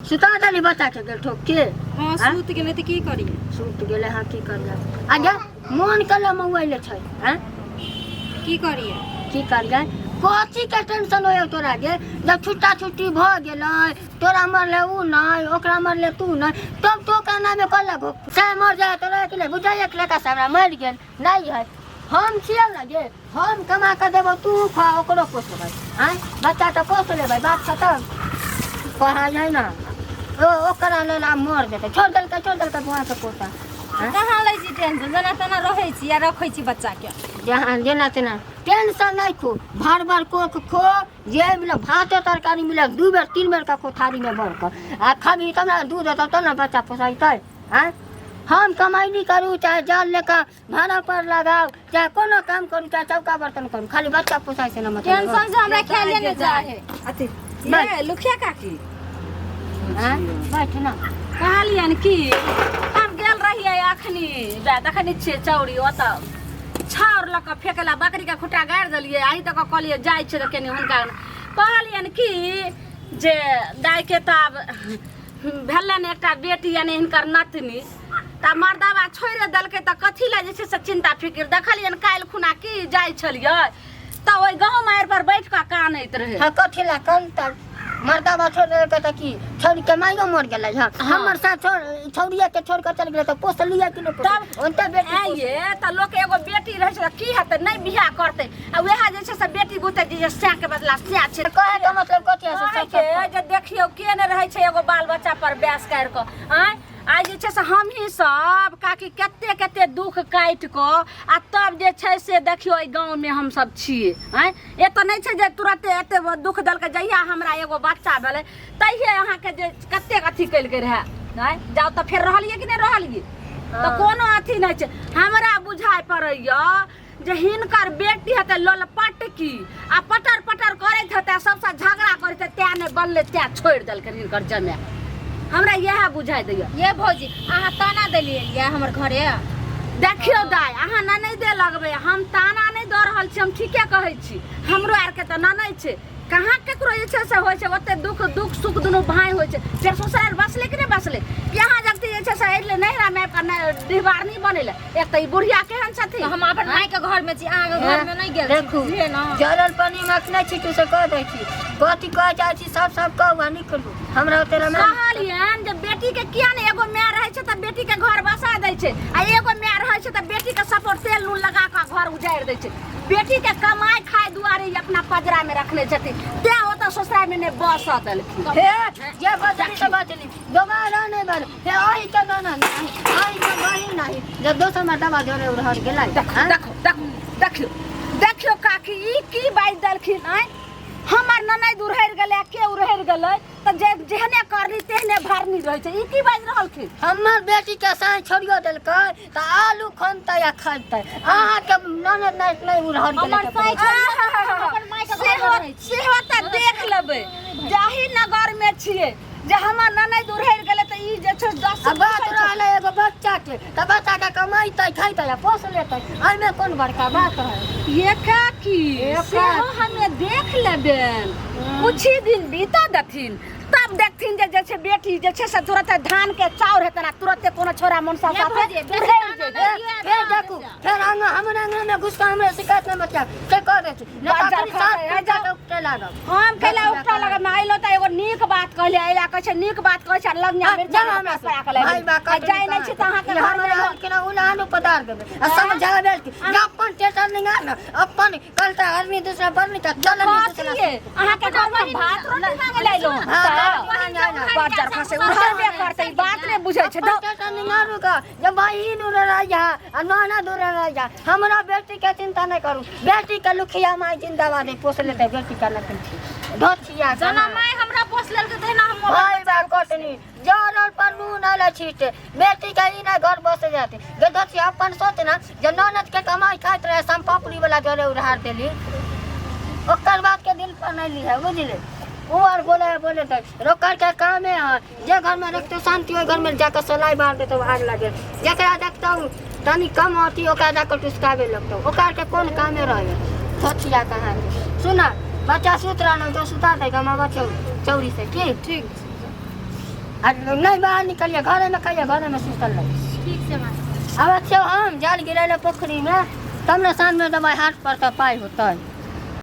सुता देली बच्चा के गेल ठोक के। हाँ, सुत गेलै तऽ की करियै? सुत गेलै। हाँ, की करियै? आ गे मोन कल मौआइले छै। हैं, की करियै? की करियै? कथी के टेंशन होय तोरा गे? जब छुट्टा छुट्टी भऽ गेलै, तोरा मरले उ नहि, ओकरा मरले तू नहि, तब तो ओकरा नामे कल घो से मर जाए तोरा कि नहि बुझाइए कि लड़का से हमरा मरि गेल नहि है। हम छियौ ने गे, हम कमा कऽ देबौ, तू खा, ओकरो पोसबै। आँय, बच्चा तऽ पोस लेबै, बात खतम। पढ़ाइ है ने ओ ओकरा लेल आब मर जेतै। छोड़ि देलकै, छोड़ि देलकै बुआके पोता। आँय? कहाँ लै छी टेंशन? जेना तेना रहै छी आ रखै छी बच्चाके। जहाँ जेना तेना टेंशन नहि खो, भर भर कोख खो, जे मिले भातो तरकारी मिले, दू बेर तीन बेर का खो, थारीमे भर कऽ आ खबही तब ने दूध हेतौ तब ने बच्चा पोसैतै। आँय, हम कमैनी करू चाहे जाल लेकर भाड़ा पर लगाओ, चाहे कोनो काम करू, चाहे चौका बर्तन करू, खाली बच्चा पोसाइ से न मतलब। टेंशन से हमरा खेले नहि जाइ है। अथी बैठ। ये लुखिया काकी। आँय, बैठ ना। कहलियनि कि हम गेल रहियै अखनी देखनी छियै चौरी ओतऽ छाउर लऽ कऽ फेकला, बकरीके खुट्टा गाड़ि देलियै। अहीं तऽ कहलियै जाइ छियै तऽ कनि हुनका कहलियनि कि जे दाइके तऽ आब भेलनि एकटा बेटी, यानी हिनकर नतनी, तऽ मर्दाबा छोड़ि देलकै, तऽ कथी लए जे छै से चिन्ता फिकिर। देखलियनि काल्हि खुना की जाइ छलियै तऽ ओहि गहूँम आरि पर बैठ कऽ कानैत रहै। हाँ, कथी ला कनतै? मर्दाबा छोड़ देलकै तऽ की छोड़ के माइयो मर गेलै? हँ, हमर साथ छोड़ छौड़िया के छोड़ के चल गेलै तऽ पोसलियै कि नहि? तब ओनते बेटी आँय ये, तऽ लोक एगो बेटी रहै छै तऽ की हेतै? नहि बियाह करतै आ वएह जे छै से बेटी बुते जे सएह के बदला सएह छै। कहे के मतलब कथी है से? कहै सब के जे देखियौ के ने रहै छै एगो बाल बच्चा पर बैस करि कऽ। आँय, आइ जे छै से हमही सब काकी कते कते दुख काटि कऽ आ तब जे छै से देखियौ एहि गाँवमे हमसब छियै। आँय, एतऽ नहि छै जे तुरते एते दुख देलकै। जहिया हमरा एगो बच्चा भेलै तहिये अहाँके जे कतेक अथी केलकै रहए। आँय, जाउ तऽ फेर रहलियै कि नहि रहलियै? तऽ कोनो अथी नहि छै। हमरा बुझाइ पड़ैया जे हिनकर बेटी हेतै ललपटकी आ पटर पटर करैत हेतै आ सबसँ झगड़ा करैत हेतै, तें नहि बनलै, तें छोड़ि देलकै हिनकर जमाए। हमरा इएह बुझाइ दैया। ये भौजी, अहाँ ताना देलियै ये हमर घरे? देखियौ दाइ, अहाँ ननैदे दे लगबै, हम ताना नहि दऽ रहल छी, हम ठीके कहै छी। हमरो आरके तऽ ननैद छै, कहाँ ककरो जे छै से होइ छै ओते दुख दुख सुख दुनू भाय होइ छै। फेर ससुराल बसलै कि नहि बसलै? यहाँ जगती जे छै से अइले नैहरामे आबि कऽ डिहबारनी बनेलै। एक तऽ ई बुढ़िया केहन छथिन। हम अपन माय के घर में छी, अहाँ के घर में नहीं गेल छी। देखू, बुझलियै ना? जरल पानी में अखने छी से कह दै छी। कथी कह जाइ छी? सब सब कहू आ निकलू, हमरा ओते रमे। कहलियनि जे बेटी के किया ने एगो माय रहै छै तऽ बेटी के घर बसा दै छै आ एगो माय रहै छै तऽ बेटी के सपोर्ट तेल नून लगा कऽ घर उजाड़ि दै छै। बेटी के कमाई खाय दुआरे ई अपना पजरा में रखने छथिन, तें ओतऽ ससुराल में नहि बसऽ देलखिन। हे जे बचली से बचली, दोबारा नहीं बन। हे ओहि के नाना नहीं, ओहि के बहिन नहीं, जब दोसर मर्दबा जोरे उड़हर गेलै। देखो, हाँ? देखो देखो, देखियौ देखियौ काकी, ई की बाजि देलखिन? आँय, हमर ननैद उड़हरि गेलै आ के उड़हरि गेलै तऽ जे जेहने करनी तेहने भरनी रहै छै। ई की बाजि रहलखिन? हमर बेटी के साँझ छोड़ियो देलकै तऽ आलू खनतै आ खैतै। अहाँके ननद नहीं नहीं उड़हर गेलै। हमर साँझ छोड़ियो अपन माय के घर में रहै छी। सेहो तऽ देख लेबै। जाहि नगर में छियै जे हमर ननैद उड़हरि गेलै तऽ ई जे छै दस आ बात रहलै एगो बच्चा के, तऽ बच्चा के कमैतै खैतै आ पोस लेतै, एहिमे कोन बड़का बात है? ये काकी, ये सेहो काकी। हमे देख लेबेन, कुछ ही दिन बीता देथिन तब देखथिन जे जे छै बेटी जे छै से तुरते धान के चाउर हेतै ना तुरते कोनो छोरा मनसा ये साथे भौजी, बेटी उड़ैल ताना जेतै। नहि दिअ, फेर देखू, फेर आंगा हमर आंगन में घुस कऽ हमरा शिकायत नहि बच्चा से कह दै छी, नहि तऽ बाजार अखनी सात खसै, फीट जाउ। तक उपटे लागब। हम कैला बच्चा उपटा कहै। लगब? अइलो तऽ एगो नीक बात कहलियै, अइला कहै छै नीक बात कहै छै आ लगनिया हाँ, मिर्चा जाउ हमरा से। पड़ा के भाई बा आ जाइ नहि छी तऽ अहाँके ई घर हमरा मे के ना उलान पदार देबै आ समझाबै कि अपन टेटर निकाल न अपन कलता आदमी दूसरा पर नहीं चल नहीं दूसरा। कथिए अहाँके घर मे भात रोटी मांगे ले अइलो? हाँ, तऽ ना, ना। बाजार खसे उठबे करतै, ई बात नहि बुझै छै। अपन टेटर निकाल रुका जब बहिन उड़ रहा आ नाना दूर रहा। हमरा बेटी के चिंता नहीं करू, बेटी के लुखिया माई जिंदाबाद है, पोस लेते बेटी के न धोथिया। जना माय हमरा पोस लेलकै तहिना हम अपन भाई बा कटनी जरल पर नून आला छीटे, बेटी के ई ना घर बस जाते गे। धोथिया अपन सोच ना जे ननद के कमाई खाइत रहे, सम पापड़ी वाला जरे उधार देली, ओकर बात के दिल पर नहीं ली है, बुझले? उ और बोले है, बोले तो रोकर के कामे है जे घर में रखते शांति ओहि घर में जाकर सलाई बार देते, आग लगे। जकरा देखता तनी कम होती ओकरा जाकर टुसकाबे लगतो, ओकर के कोन कामे रहे? धोथिया कहाँ के। सुना, बच्चा सुत रहना तो सुता देगा माँ बच्चा चौरी से की ठीक। आ नहीं बाहर निकलिए, घरे में खाइए, घरे में सुतल रहिए। ठीक छै मास्टर। आब छियौ हम जाल गिरेले पोखरी में, तब ने साँझ में दबाई हाथ पर तऽ पाइ होतै।